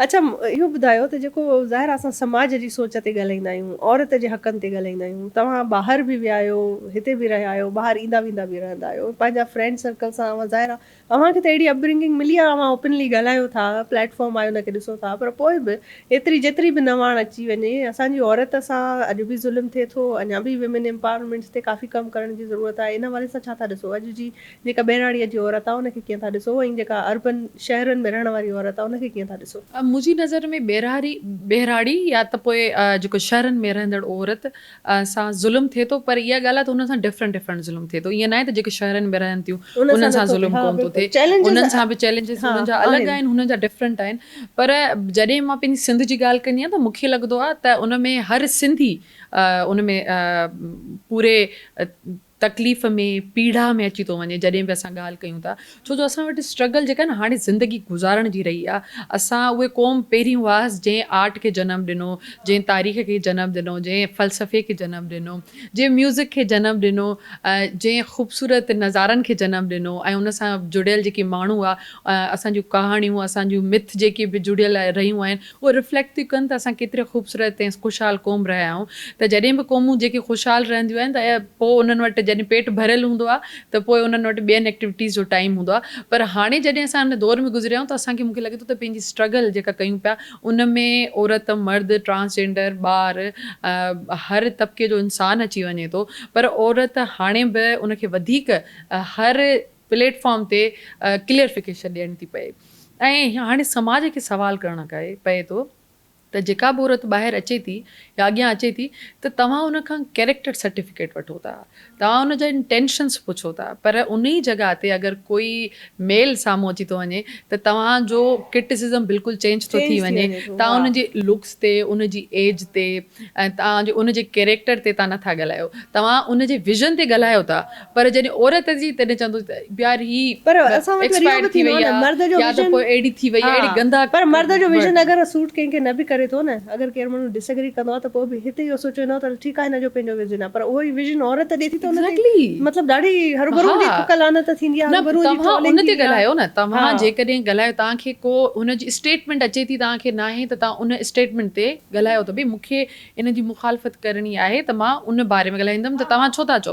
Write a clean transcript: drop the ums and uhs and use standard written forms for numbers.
اڇا اهو ٻڌايو ته جيڪو ظاهر آهي اسان سماج جي سوچ تي ڳالهائيندا آهيون عورت جي حقن تي ڳالهائيندا آهيون توهان ٻاهر به ويا آهيو هتي به رهيا آهيو ٻاهر ايندا ويندا به رهندا آهيو پنهنجا فرينڊ سرڪل سان اوهان ظاهر آهي اوهان کي ته اهڙي اپبرنگنگ ملي آهي اوهان اوپنلي ڳالهايو ٿا پليٽ فارم آهي ان کي ڏسو ٿا پر پوء به ايتري جيتري به نواڻ اچي وڃي اسان جي عورت سان اڄ به ظلم ٿئي ٿو اڃا به ويمن امپاورمينٽس تي ڪافي ڪم ڪرڻ جي ضرورت آهي ان حوالي سان ڇا ٿا ڏسو اڄ جي جيڪا ٻهراڙيء جي عورت آ ان کي ڪيئن ٿا ڏسو ۽ جيڪا اربن شهرن ۾ رهڻ واري عورت آ ان کي ڪيئن ٿا ڏسو؟ منهنجي نظر ۾ ٻهراڙي ٻهراڙي يا ته پوء جيڪو شهرن ۾ رهندڙ عورت سان ظلم ٿئي ٿو پر اها ڳالهه آ ته انهن سان ڊفرنٽ ڊفرنٽ ظلم ٿئي ٿو ائين ناهي ته جيڪي شهرن ۾ رهن ٿيون انهن سان ظلم ڪونه ٿو ٿئي انهن سان به چئلينجز انهن جا الڳ آهن انهن جا ڊفرنٽ آهن پر جڏهن مان پنهنجي سنڌ جي ڳالهه ڪندي آهيان ته مون کي لڳندو آ ته ان ۾ هر سنڌي ان ۾ پوري تڪليف ۾ پيڙا ۾ اچي ٿو وڃي جڏهن به اسان ڳالهه ڪيون ٿا ڇو جو اسان وٽ اسٽرگل جيڪا نه هاڻي زندگي گذارڻ جي رهي آ اسان اهي قوم پهرين هئاس جنهن آرٽ کي جنم ڏنو جنهن تاريخ کي جنم ڏنو جنهن فلسفي کي جنم ڏنو جنهن ميوزڪ کي جنم ڏنو جنهن خوبصورت نظارن کي جنم ڏنو ۽ ان سان جڙيل جيڪي ماڻهو هئا اسان جون ڪهاڻيون اسان جون مٿ جيڪي به جڙيل رهيون آهن اهي رفليڪٽ ٿيون ڪن ته اسان ڪيتري خوبصورت ۽ خوشحال قوم رهيا آهيون ته جڏهن به قومون جيڪي خوشحال رهنديون آهن ته پوء انهن وٽ جڏهن پيٽ ڀريل هوندو آهي ته پوء انهن وٽ ٻين ايڪٽيوٽيز جو ٽائيم هوندو آهي پر هاڻي جڏهن اسان ان دور ۾ گذريا آهيون ته اسان کي مون کي لڳي ٿو ته پنهنجي اسٽرگل جيڪا ڪيون پيا ان ۾ عورت مرد ٽرانسجينڊر ٻار هر طبقي جو انسان اچي وڃي ٿو پر عورت هاڻي به ان کي وڌيڪ هر پليٽ فارم تي ڪليئرفڪيشن ڏيڻي ٿي پئي ۽ هاڻي سماج کي سوال ڪرڻ پئي ٿو ته جيڪا به عورت ٻاهر اچي ٿي يا اڳيان اچي ٿي ته توهان ان کان ڪيريڪٽر سرٽيفڪيٽ وٺو ٿا توهان ان جا انٽينشنس پڇو ٿا پر ان ئي جڳهه تي اگر ڪوئي ميل سامهون اچي ٿو وڃي ته توهان جو ڪرٽيسزم بلڪل چينج ٿو ٿي وڃي توهان ان جي لڪس تي ان جي ايج تي ۽ توهان جي ان جي ڪيريڪٽر تي توهان نٿا ڳالهايو توهان ان جي ويزن تي ڳالهايو ٿا پر جڏهن عورت جي تڏهن چوندو ته يار هي پر اسان وٽ وري اهو ايڪسپائرڊ به ٿي ٿيندو وئي آهي نه آ مرد جو يا ته ويزن پوء اهڙي ٿي وئي ها آ اهڙي گندا پر مرد جو ويزن ورڊ. اگر سوٽ ڪنهن کي نه به ڪري ٿو نه اگر ڪير ماڻهو ڊس اگري ڪندو آهي ته پوء به هتي اهو سوچيو ويندو آهي ته ٺيڪ آهي هن جو پنهنجو ويزن آهي پر اهو ئي ويزن عورت ڏي ٿي ته ان تي ايگزيڪٽلي مطلب ڏاڍي هروڀرو ها جي ٿڪ لعنت ٿيندي آهي نه هروڀرو جي توهان ان ٽرولنگ تي ٿيندي آهي ڳالهايو نه ها. توهان جيڪڏهن ڳالهايو توهان کي ڪو هن جي اسٽيٽمينٽ اچي ٿي توهان کي ناهي ته توهان ان اسٽيٽمينٽ تي ڳالهايو ته ڀئي مون کي ان جي مخالفت ڪرڻي آهي ته مان ان باري ۾ ڳالهائيندم ته توهان ڇو ٿا چئو.